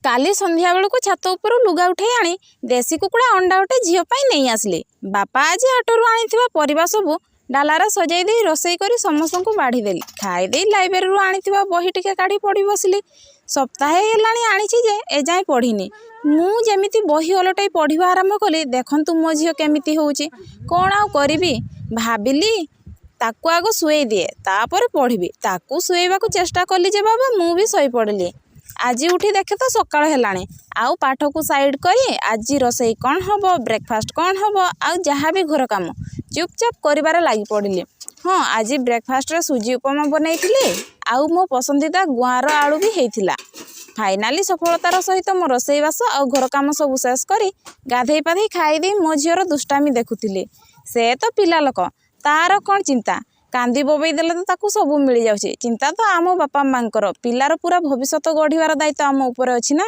କାଲି ସନ୍ଧ୍ୟାବେଳକୁ ଛାତ ଉପରୁ ଲୁଗା ଉଠେଇ ଆଣି ଦେଶୀ କୁକୁଡ଼ା ଅଣ୍ଡା ଗୋଟେ ଝିଅ ପାଇଁ ନେଇ ଆସିଲି। ବାପା ଆଜି ହାଟରୁ ଆଣିଥିବା ପରିବା ସବୁ ଡାଲାରେ ସଜାଇ ଦେଇ ରୋଷେଇ କରି ସମସ୍ତଙ୍କୁ ବାଢ଼ିଦେଲି। ଖାଇଦେଇ ଲାଇବ୍ରେରୀରୁ ଆଣିଥିବା ବହି ଟିକେ କାଢ଼ି ପଢ଼ି ବସିଲି। ସପ୍ତାହେ ହେଲାଣି ଆଣିଛି ଯେ ଏଯାଏଁ ପଢ଼ିନି। ମୁଁ ଯେମିତି ବହି ଓଲଟାଇ ପଢ଼ିବା ଆରମ୍ଭ କଲି, ଦେଖନ୍ତୁ ମୋ ଝିଅ କେମିତି ହେଉଛି। କ'ଣ ଆଉ କରିବି, ଭାବିଲି ତାକୁ ଆଗ ଶୁଏଇ ଦିଏ, ତାପରେ ପଢ଼ିବି। ତାକୁ ଶୁଏଇବାକୁ ଚେଷ୍ଟା କଲି ଯେ ବାବା, ମୁଁ ବି ଶୋଇପଡ଼ିଲି। ଆଜି ଉଠି ଦେଖେ ତ ସକାଳ ହେଲାଣି। ଆଉ ପାଠକୁ ସାଇଡ଼୍ କରି ଆଜି ରୋଷେଇ କ'ଣ ହେବ, ବ୍ରେକଫାଷ୍ଟ କ'ଣ ହେବ, ଆଉ ଯାହା ବି ଘର କାମ ଚୁପଚାପ କରିବାରେ ଲାଗି ପଡ଼ିଲି। ହଁ, ଆଜି ବ୍ରେକଫାଷ୍ଟରେ ସୁଜି ଉପମା ବନେଇଥିଲି ଆଉ ମୋ ପସନ୍ଦିଦା ଗୁଆଁର ଆଳୁ ବି ହେଇଥିଲା। ଫାଇନାଲି ସଫଳତାର ସହିତ ମୋ ରୋଷେଇବାସ ଆଉ ଘର କାମ ସବୁ ଶେଷ କରି ଗାଧେଇ ପାଧେଇ ଖାଇଦେଇ ମୋ ଝିଅର ଦୁଷ୍ଟାମି ଦେଖୁଥିଲି। ସେ ତ ପିଲା ଲୋକ, ତାର କ'ଣ ଚିନ୍ତା? କାନ୍ଦି ବୋବେଇ ଦେଲେ ତ ତାକୁ ସବୁ ମିଳିଯାଉଛି। ଚିନ୍ତା ତ ଆମ ବାପା ମାଆଙ୍କର। ପିଲାର ପୁରା ଭବିଷ୍ୟତ ଗଢ଼ିବାର ଦାୟିତ୍ୱ ଆମ ଉପରେ ଅଛି ନା।